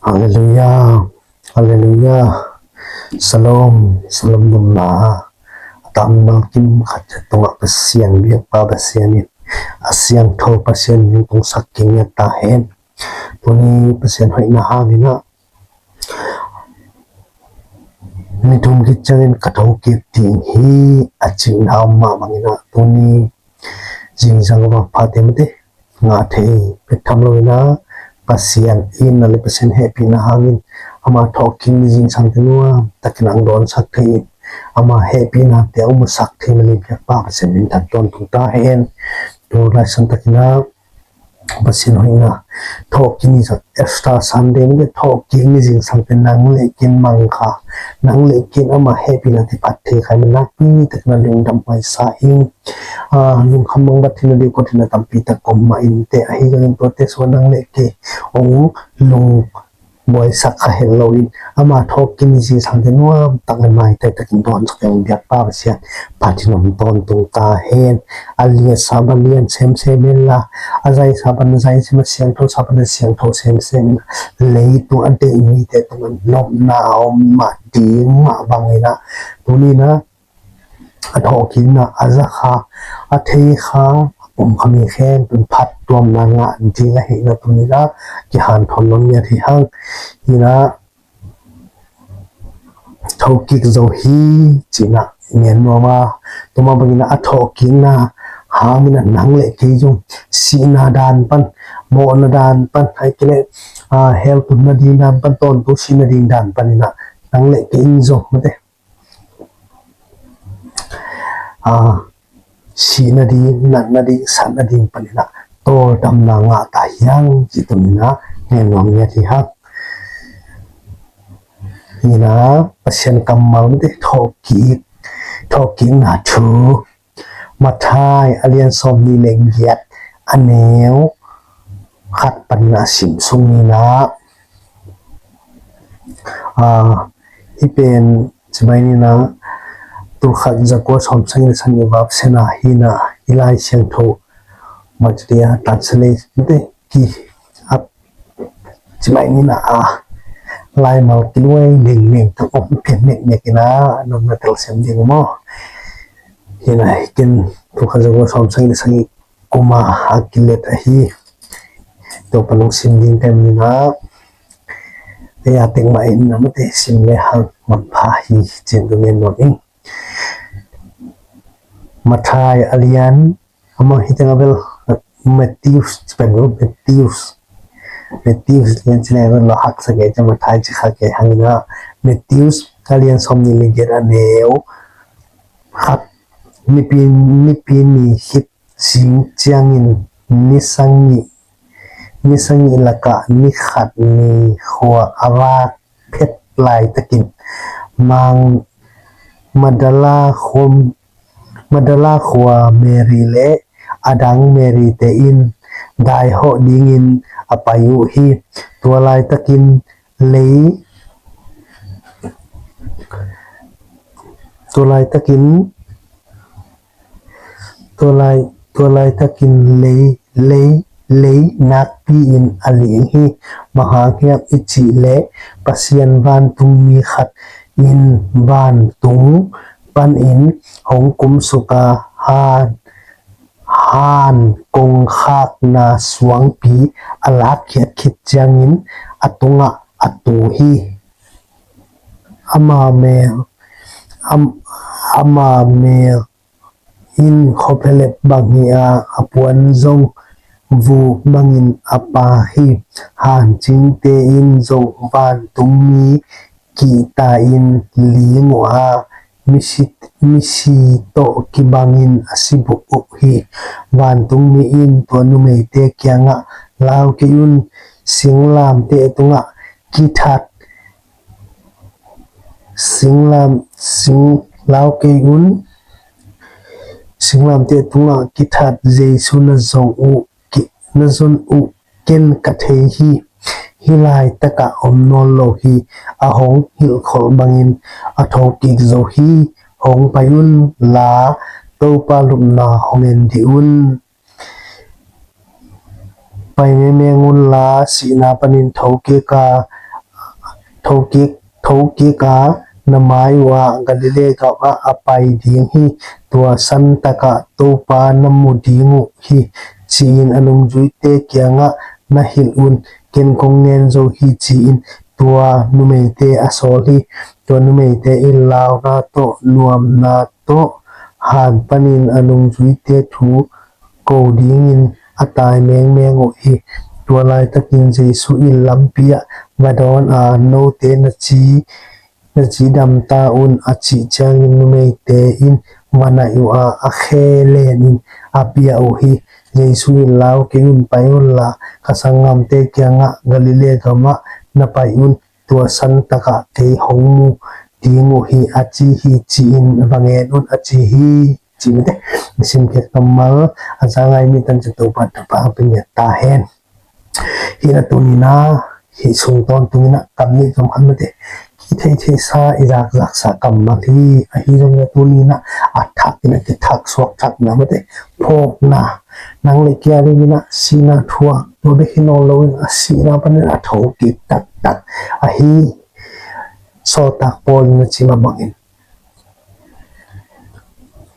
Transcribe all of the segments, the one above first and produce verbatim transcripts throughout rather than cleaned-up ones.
Halleluiah. Halleluiah. Shalom. Shalom nunna a tam malkim khat tungah Pasian biakpa Pasian in a siangtho Pasian in tungsak kingak ta hen. Tuni Pasian hoihna hangin ah ni thum khit ciangin ka thokik ding hi a cihna om mah bangin ah tuni zingsang a vak phate mate ngah thei pek tham loin ah Pasian in a le Pasian hehpihna hangin ama thawhkik ni zingsang te nuam takin ang dawnsak thei in ama hehpihna te a umsak thei manin biakpa Pasian in that tawntung ta hen. Tu laisan takin ah Pasian hoihna thawhkik ni zat Easter Sunday mate thawhkik ni zingsang te nang le kei in mang kha nang le kei in ama hehpihna te phat thei khai man nakpi takin ah lungdam huai sa ing. Lungkham mang bat thina ding kawt thina tampi tak om mah in te ahi zongin tuate sua nang le kei ong lung buaisak kha het loin ama thawhkik ni zingsang te nuam tak le maitai takin dawnsak ding biakpa Pasian phat in om tawntung ta hen. A lian sa bang lian semsem hen la a zai sa bang a zai sem a siangtho sa bang a siangtho semsem hen la leitung a deih mite tungah nopna a om mah ding mah bangin ah tuni in ah a thawhkikna a za kha a thei kha a pom kha mi khempeuh in phattuamna ngah ding ahihna tuni in ah kihanthawn nuam ngiat hi hang. Hi in ah thokik zo hi ci in ah ngen nuam a, tua mah bangin ah a thawhkikna hangin ah nang le kei zong sihna dan pan mawhna dan pan ahih kei leh hell tunna ding dan pan tawntung sihna ding dan pan in ah nang le kei in zong mate sih nading, nat nading, sat nading panin ah tawldamna ngah ta hiang cih tuni in ah ngen nuam ngiat hi hang. Hi in ah Pasian kammal mate thawhkik, thawhkikna thu Matthai a lian sawmnih le giat a neu khat panin ah sim suk ni in ah hih pen ci mai ni in ah tulkhat zakua sawmsagih le sagih vapsena hi in ah i Lai Siangtho Matthai a translate mate ki ap ci mai ni in ah laimal kiluai lengmeng tang om pian neknek in ah nopna telsiam ding maw? Hi in ah hi ken tulkhat zakua sawmsagih le sagih kuma a kilet ahi. Tua pan hong sim ding ka hih manin ah ei a tek mah in a mate sim le hang manpha hi cih tuni in nuam ing. Matthai a lian amah hi teng a bel Matthews pen lo Matthews Matthews lian ci le bel lo haksa kei ci Matthai ci kha kei hang in ah Matthews a lian sawmnih le giat a neu khat nipi nipi ni khit sing ciangin ni sagih ni sagih lakah ni khat ni khua a vak phet laitakin mang Magdala khua Magdala khua Mary le a dang Mary te in daihawh dingin a pai uh hi. Tua laitakin lei tua laitakin tua lai tua laitakin lei lei lei nakpi in a ling hi. Bang hang hiam i cih leh Pasian vantungmi khat in vantung panin hong kumsuk a han han kongkhakna suangpi a lakkhiat khit ciangin a tungah a tu hi. Ama mel am, ama mel in khuaphelep bang hi a, a puan zong vuk bangin a pa hi. Hancingte in zong vantungmi kihta in ling uh a, misi, misi tawh kibangin a si buk uh hi. Vantungmi in tua numeite kiangah, lau kei un, singlamteh tungah kithat singlam sing lau kei un, singlamteh tungah kithat Jesu na zong uh na zon uh ken ka thei hi. Hih laitakah om nawn lo hi. A hong hilhkholh bangin a thokik zo hi. Hong pai unla Topa lupna hong en dih un. Pai mengmeng unla sihna panin thokik a, thokik, thokik a na mai uh ah Galilee gam ah a pai ding hi. Tua santakah Topa na mu ding uh hi, ci-in a nungzuite kiangah na hilh un. Ken kong ngen zo hi, ci-in tua numeite a sawl hi. Tua numeite in launa tawh nuamna tawh han panin a nungzuite thu ko dingin a tai mengmeng uh hi. Tua laitakin Jesu in lampi ah va dawn a, "Note na ci, na cidam ta un," a cih ciangin numeite in va naih uh a, a khe lenin a pia uh hi. Jesu in, "Lau kei un, pai unla ka sanggamte kiangah Galilee gamah na pai un, tua santakah kei hong mu ding uh hi," a ci hi, ci-in va ngen un, a ci hi. Ci mite, simkhiat kammal a za ngai mi tan ci Topa, Topa a pia ta hen. Hih na tuni na, hih sung tawntung in a kam nih zong khan mite, kithei theihsa, i zakzaksa kammal hi. Ahi zongin a tuni na a thak in a kithak suak thak na mite, phawkna, nang le kei a ding in a sihna thuak, tua bek hi nawn lo in a sihna panin a thokik taktak ahi. Sawltak Paul in a ci mah bangin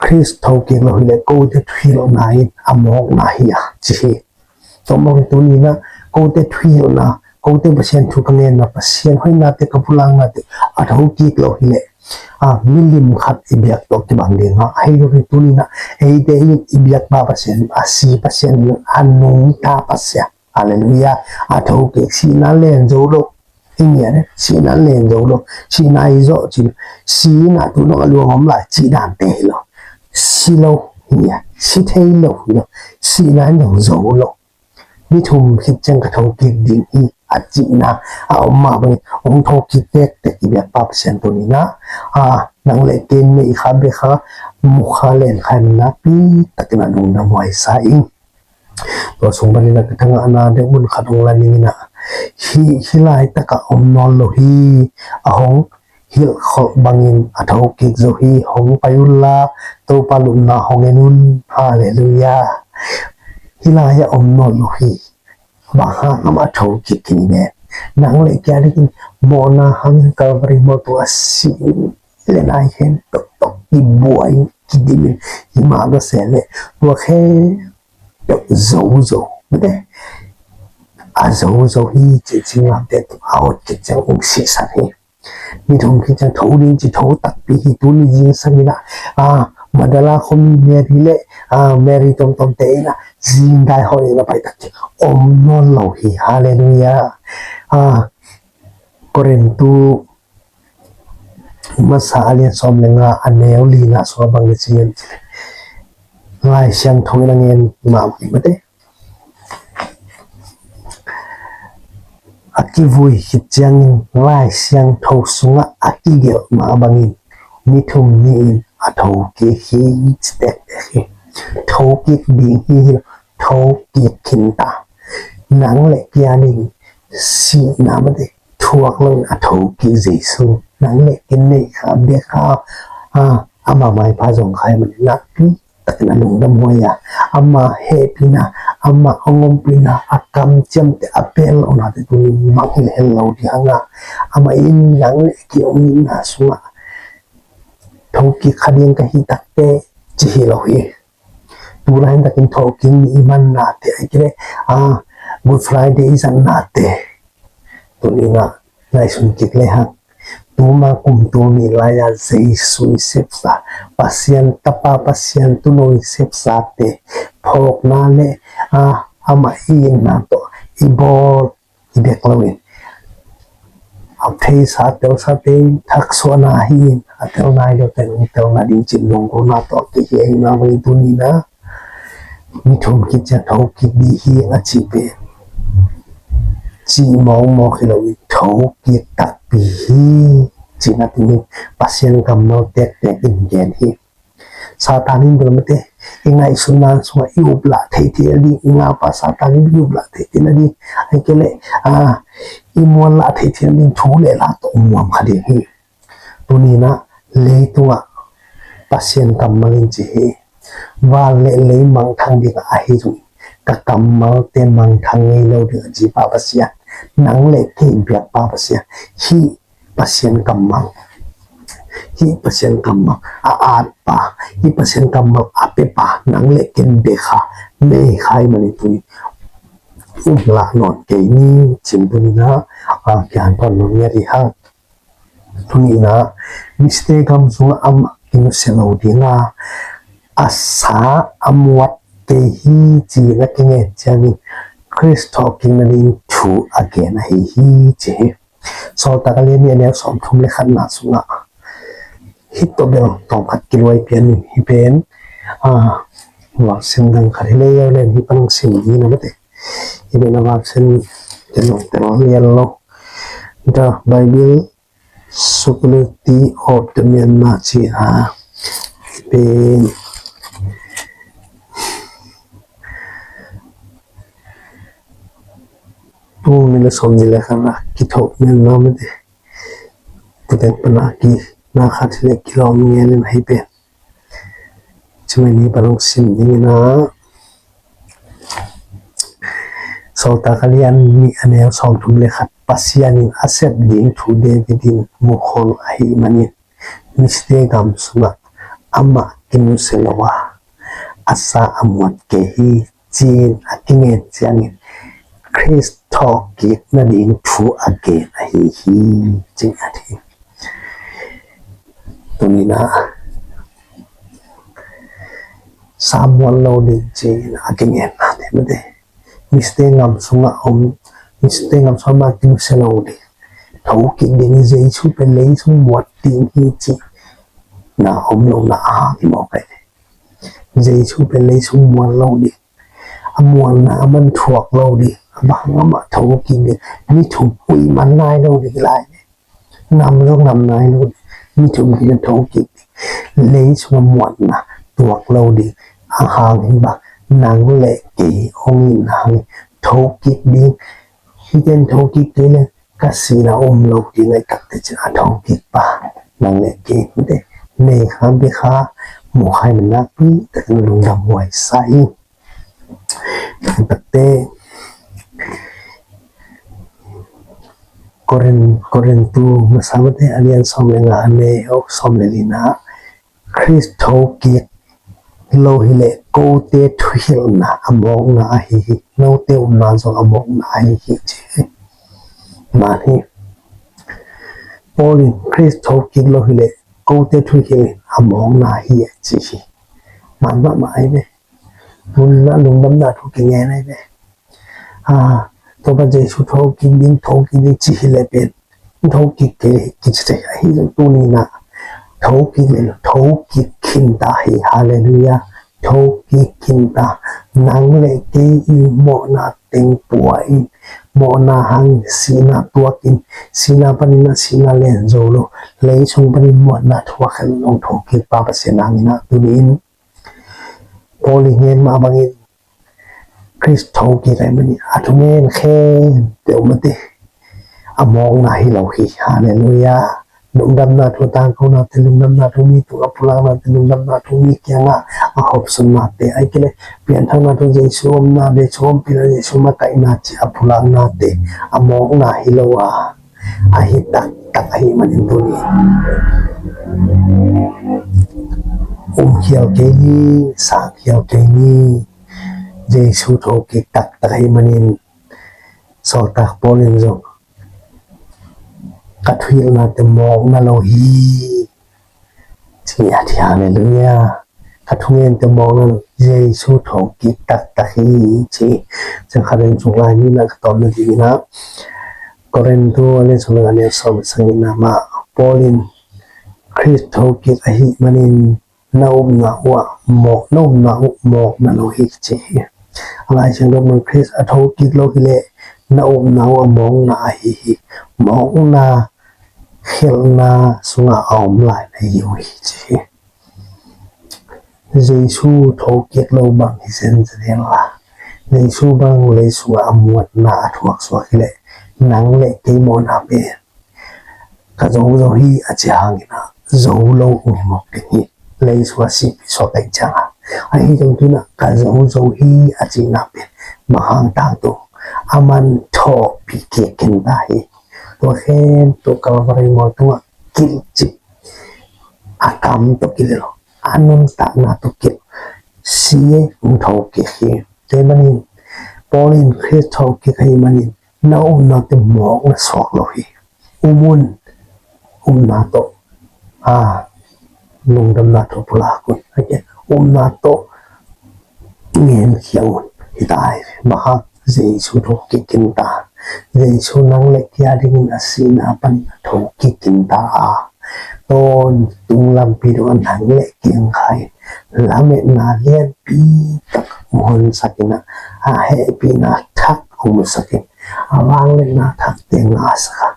Khrist thokik lo hileh kote thuhilhna in a mawkna hi a ci hi. Tua mawk in tuni na kote thuhilhna, kote Pasian thu ka ngenna, Pasian hoihnate ka pulaknate a thokik lo hileh, a, milim khat i biak tawh kibang ding a, ahi zongin tuni na eite in i biakpa Pasian, a si Pasian, a nungta Pasian. Halleluiah. A thokik, sihna len zo lo. I ngiat eh, sihna len zo lo. Sihna hi zawh ci lo. Sihna tu dong a luang om lai cih dante hi lo. Si lo hi a, si thei lo hi lo. Sihna in zong zo lo. Ni thum khit ciang ka thokik ding hi a cihna a om mah bangin hong thokik tektek i biakpa Pasian tuni na, a, nang le kei neih kha bia kha, mu kha len kha in nakpi takin a lungdam huai sa ing. Tua sung panin a ka thangahna deuh mun khat hong la ning in a, hih, hih laitakah om nawn lo hi. A hong hilhkholh bangin a thokik zo hi. Hong pai unla Topa lupna hong en un. Halleluiah. Hih lai-ah om nawn lo hi. Bang hang amah thokik khin hi ve. Nang le kei a dingin mawhna hangin Calvary mawh tungah si le nai hen toktok kibuai kidimin himah ka seh leh tua khe tawh zo zo mate, a zo zo hi ci, cinglamteh tung a ot kiciang ung sihsan hi. Ni thum kiciang tho ding ci tho takpi hi. Tuni zingsang in a, a, Magdala khuami Mary le, a, Mary tomtomte in a zingdai hawh in a pai tak ci om nawn lo hi. Halleluiah. A, Korintu masa a lian sawm le nga a neu lina sungah bang na ci hiam cih leh, Lai Siangtho in a ngen mah mah mate, a kivui khit ciangin Lai Siangtho sungah a kigelh mah bangin ni thum ni-in a thokik hi ci tektek hi. Thokik ding hi hi lo, thokik khinta. Nang le kei a ding sihna mate thuak loin a thokik Jesu. Nang le kei neih kha bia kha, a, ama maipha zong kha hi mate nakpi takin a lungdam huai a, ama hehpihna, ama hong ompihna, a kamciamte, a pellohnate tuni mangngilh hel lo ding hang a, amah in nang le kei hong itna sungah thokik kha ding ka hi takte ci hi lo hi. Tulai takin thawhkik ni i mannate, a kile, a, Good Friday i zatnate tuni-in ah ngaihsun kik le hang. Tuma kum tul nih lai-a Jesu i sepsa, Pasian Tapa, Pasian Tuuno i sepsate phawkna le, a, amah i itna tawh i bawl i bek loin, a theisa telsate in thaksuahna hi in, a tel nai lote in hong telna ding cih lunggulhna tawh a kihei mah bangin tuni-in ah ni thum khit ciang thokik ding hi a cih pen cih mawkmawk hi loin thokik takpi hi cihna tuni-in Pasian kammal tektek in gen hi. Satan in bel mate i ngaihsutna sungah i uplah theih theihna ding, i ngapa Satan in i uplah theih theihna ding, ahih kei leh, a, i muanlah theih theihna ding thu le la tawh muam kha ding hi. Tuni-in ah leitungah Pasian kammal in ci hi. Van le lei mangthang dingah ahi zong ka kammalte mangthang ngei lo ding a ci Pa Pasian, nang le kei biakpa Pasian, hih Pasian kammal, hih Pasian kammal a atpa, hih Pasian kammal a pepa nang le kei bek a nei kha ahih manin tuni um lah nawn kei ni, ci-in tuni-in ah, a, kiang pan nawn ngiat hi hang. Tuni-in ah, mite gam sungah amah kinusia lo ding a, a sa a muat kei hi, ci-in a kingen ciangin Khrist thawhkik nading thu a gen ahi hi, ci hi. Sawltak a lian nih a neu sawmthum le khatna sungah hih tawh bel tawmkhat kiluai pian hi pen, a, Vancing dang khat hi leh, hih pan hong sim ding hi na mate. Hih pen a Vancing tel lo, tel lian lo. The Bible Security of the Myanmar, ci a, hih pen tul nih le sawmnih le khat a kithoh Myanmar mite tua teng pan a ki na khat hi leh kilawm ngen in ahi pen. Ci mai ni pan hong sim ding in ah, Sawltak a lian nih a neu sawmthum le khat, Pasian in a sep ding thu David in mu khol ahih manin mite gam sungah amah kinusia lo a, a sa a muat kei hi, ci-in a kingen ciangin Khrist thawhkik nading thu a gen ahi hi, ci-in a hi. Tuni-in ah sa muat lo ding ci-in a kingen nate mate, mite gam sungah om, mite gam sungah amah kinusia lo ding, thokik ding, Jesu pen lei sung muat ding hi cihna om lo na a hi mawk ai. Jesu pen lei sung muat lo ding, a muanna a man thuak lo ding, a bang amah thokik ding, ni thum kik man nai lo ding lai. Nam zong nam nai lo ding, ni thum kik na thokik ding, lei sung a muanna thuak lo ding, a hang in bang nang le kei hong itna hang thokik ding, hih ken thokik kei leh ka sihna om lo ding, a taktak ci-in a thokik pa nang le kei mite nei kha bek a, mu kha ahih manin nakpi takin lungdam huai sa ing. Taktak te Korin, Korintu masa mate a lian sawm le nga a neu sawm le lina, Khrist thokik lo hileh kote thuhilhna a mawkna ahi hi, note upna zong a mawkna ahi hi ci hi. Man hi. Paul in Khrist thokik lo hileh kote thuhilh a mawkna hi a ci hi. Man mahmah ahi ve. Nunna lungdamna thu kingen ahi ve. A, Topa Jesu thokik ding, thokik ding ci hileh pen thokik kei kici thei ahi zong tuni-in ah thokik le thokik khinta hi. Halleluiah. Thokik khinta. Nang le kei i mawhna teng pua in, mawhna hang sihna tuak in, sihna panin ah sihna len zo lo, lei sung panin muanna thuak khin lo thokik pa Pasian hangin ah tuni-in Paul in ngen mah bangin Khrist thokik ahih manin a thungen khempeuh mate a mawkna hi lo hi. Halleluiah. Lungdamna thu tangkonate, lungdamna thu mi tungah pulaknate, lungdamna thu mi kiangah a hopsunnate, ahih kei leh pianthakna thu Jesu omna, Jesu ompihna, Jesu makaihna cih a pulaknate a mawkna hi lo a, ahi taktak ahih manin tuni um khial kei ni, sang khial kei ni. Jesu thokik taktak ahih manin Sawltak Paul in zong ka thuhilhnate mawkna lo hi ci a, ci. Halleluiah. Ka thungente mawkna lo, Jesu thokik taktak hi ci. Ciang khat in sung lai ni na ka tawm nading in ah, Korintu a lian sawm le nga a neu sawm le sagihna mah, Paul in Khrist thokik ahih manin na upna uh a mawk, na upna uh mawkna lo hi ci hi. A Lai Siangtho mun, Khrist a thokik lo hileh na upna uh a mawkna ahi hi. Mawkna khelhna sungah a om lai na hi uh hi ci hi. Jesu thokik lo bang hi zenzen hen la, Jesu bang lei sungah a muanna a thuak suak hileh nang le kei mawhna pen ka zo zo hi a ci hangin ah zo lo hong hi mawk ding hi. Lei sungah sihpih suak ahih ciangin ah, ahi zong tu-in ah ka zo zo hi a cihna pen bang hang tangtung, a man thawhpih kik khin ta hi. tua khempeuh Calvary mual tungah kilhcip, a kam tawh kilhcip lo, a nuntakna tawh kilhcip, si hong thokik hi. Tua ahih manin Paul in Khrist thokik ahih manin na upnate mawk na suak lo hi. Um un, upna tawh, a, lungdamna thu pulak un. Upna tawh ngenkhia un. Hi ta hi. Bang hang, Jesu thokik khin ta. Jesu nang le kei adingin a sihna panin a thokik khin ta a, tawntung lampi dongah nang le kei hong kha in, lametna lianpi tak hong honsak in a, a hehpihna thak hong musak in, a vangliatna thakte hong ngahsak a,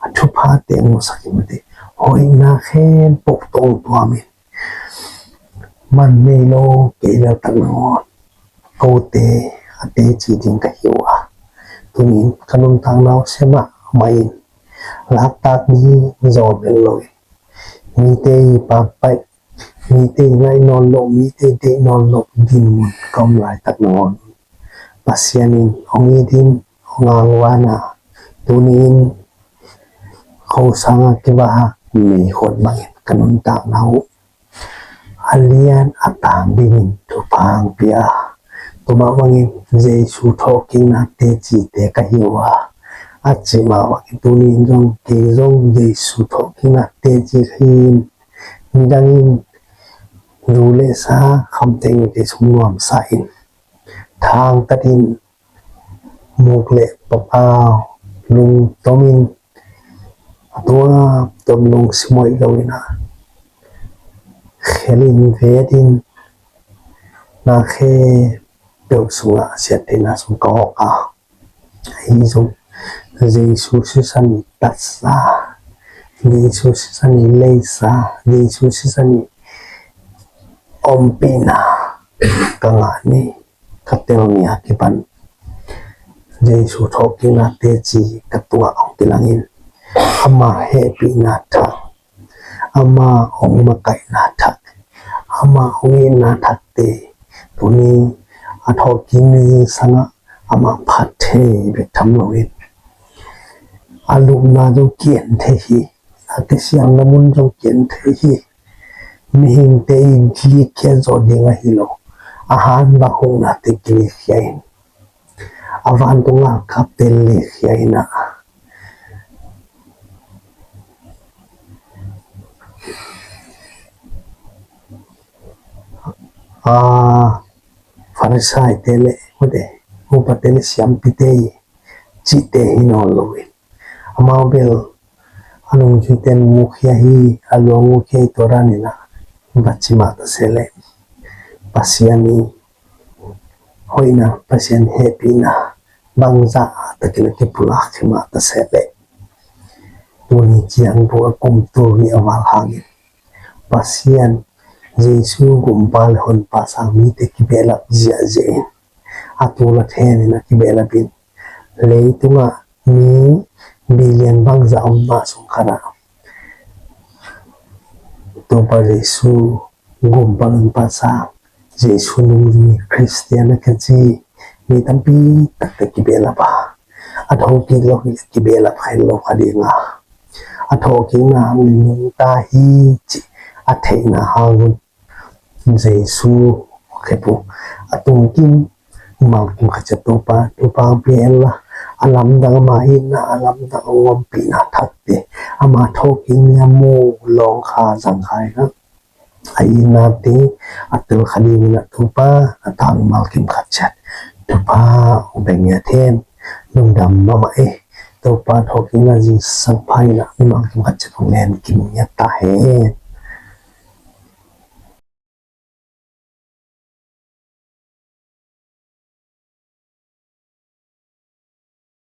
a thuphate hong musak in, mate, hoihna khempeuh tawh hong tuam in, man nei lo kei lel tak nangawn kote a teci ding ka hi uh a, tuni-in ka nuntakna uh sia mahmah in, laktak ding zawm het loin, mite i pakpaih, mite i ngaih nawn loh, mite i deih nawn loh dinmun ka om laitak nangawn Pasian in hong it in, hong angvan a, tuni-in kho sangah kivak meikhuat bangin ka nuntakna uh a lian a tang dingin thupha hong pia. Tua mah bangin Jesu thawhkikna tecite ka hi uh a, a cih mah bangin tuni-in zong kei zong Jesu thawhkikna teci ka hi in, midang in zu le sa, khamtheih nutheih sung nuamsa in, thangtat in, muk le papa lungtom in, a tuamtuam lungsim hoih lo in a, khel in vet in, na khempeuh sungah siattheihna sung ka hawk a, ahi zong Jesu sisan i tatsa, Jesu sisan i leisa, Jesu sisan i ompihna ka ngah ni. Ka tel ni a kipan Jesu thawhkikna teci ka tungah hong kilangin, ama hehpihna thak, ama hong makaihna thak, ama hong itna thakte tuni a thawhkik ni zingsangah ama phat thei bek tham loin, a lupna zong ki-en thei hi. A kisialna mun zong ki-en thei hi. Mihingte in kilikkhia zawh ding ahi lo, a hanvak huhnate kilikkhia in, a vantung galkapte likkhia in a, a, Farisaite le, mate, upate le siampite i cihte hi nawn loin, amau bel a nungzuite in mukhia hi, a lu a mukhia hi, tua dan in a va ci mah ta se leh, Pasian i hoihna, Pasian hehpihna bangzah takin a kipulak hi mah ta se leh, tuni ciang bu a kum tul nih a val hangin Pasian, Jesu Gumpa le Honpa sang mite kibehlap ziahziah in, a tul a then in a kibehlap in, leitungah mi billion bangzah om mah sung khatah Topa Jesu Gumpa le Honpa sang, Jesu nungzui, Khristian a kici mi tampi takte kibehlap a, a thawhkik lo hi leh kibehlap kha lo kha ding a, a thawhkikna hang nungta hi cih a theihna hang un Jesu khep uh a tungkim, mimal kim khat ciat Topa, Topa hong pia hen la, a lamdang ama itna, a lamdang a ompihna thakte, ama thawhkik ni a mu lawng kha zang kha in a, a itnate a tel kha dingin a Topa, a tang mimal kim khat ciat Topa hong beng ngiat hen. Lungdam mahmah e. Topa thawhkikna zingsang pha in a mimal kim khat ciat hong len kim ngiat ta hen.